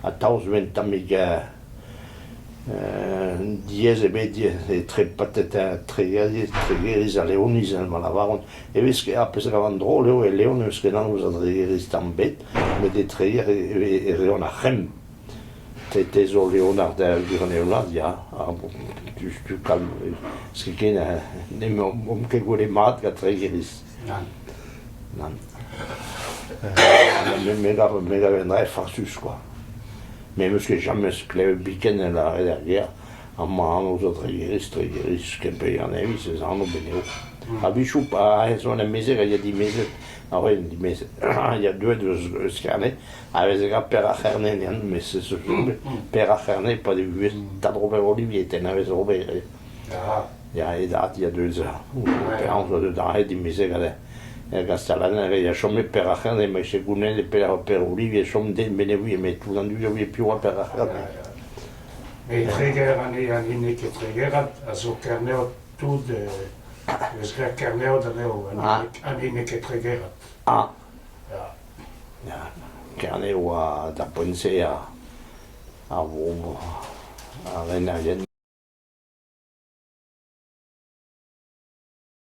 Atav zo un tammig diaes eo bet etre paotred Tregeriz ha Leoniz evel ma lavaront. E vez ket ar pezh a gavan drol eo e Leon n'eus ket anv eus a Dregeriz tamm ebet met e Treger e reont ar c'hemm. Te te zo Leonard Leonard ya, tu kalm n'eus ket ken n'emaomp ket gwelet mat gant Tregeriz. Nann. Nann. Me gav me gav un dra farsus kwa. Me 'meus ket james klevet biken lâret er gêr amañ anv zo Tregeriz, Tregeriz, Kemper-Kerneviz ez anv bet eo. A-wechoù pa ez on amezeg a ya dimezet, a oa dimezet, a ya deuet eus eus Kerne, a veze graet Per ar C'herne anezhañ, met se zo Per ar C'herne pa degouezh tad Robert Olivier, tenavez Robert. Ya, e dad ya deus penaos zo deut aze dimezet gant er Gastellaner ya chomet Per ar C'herne ma eche gounezet Per Per Olivier chom den benevouie met tout an dud a ouie piv oa Per ar C'herne. E Treger an hini ket Tregerad a zo Kernev tout eus graet Kernev anezho an hini ket Tregerad. Ah. Ya. Ya, Kerne oa d'ar poent-se ar vro ar renerien.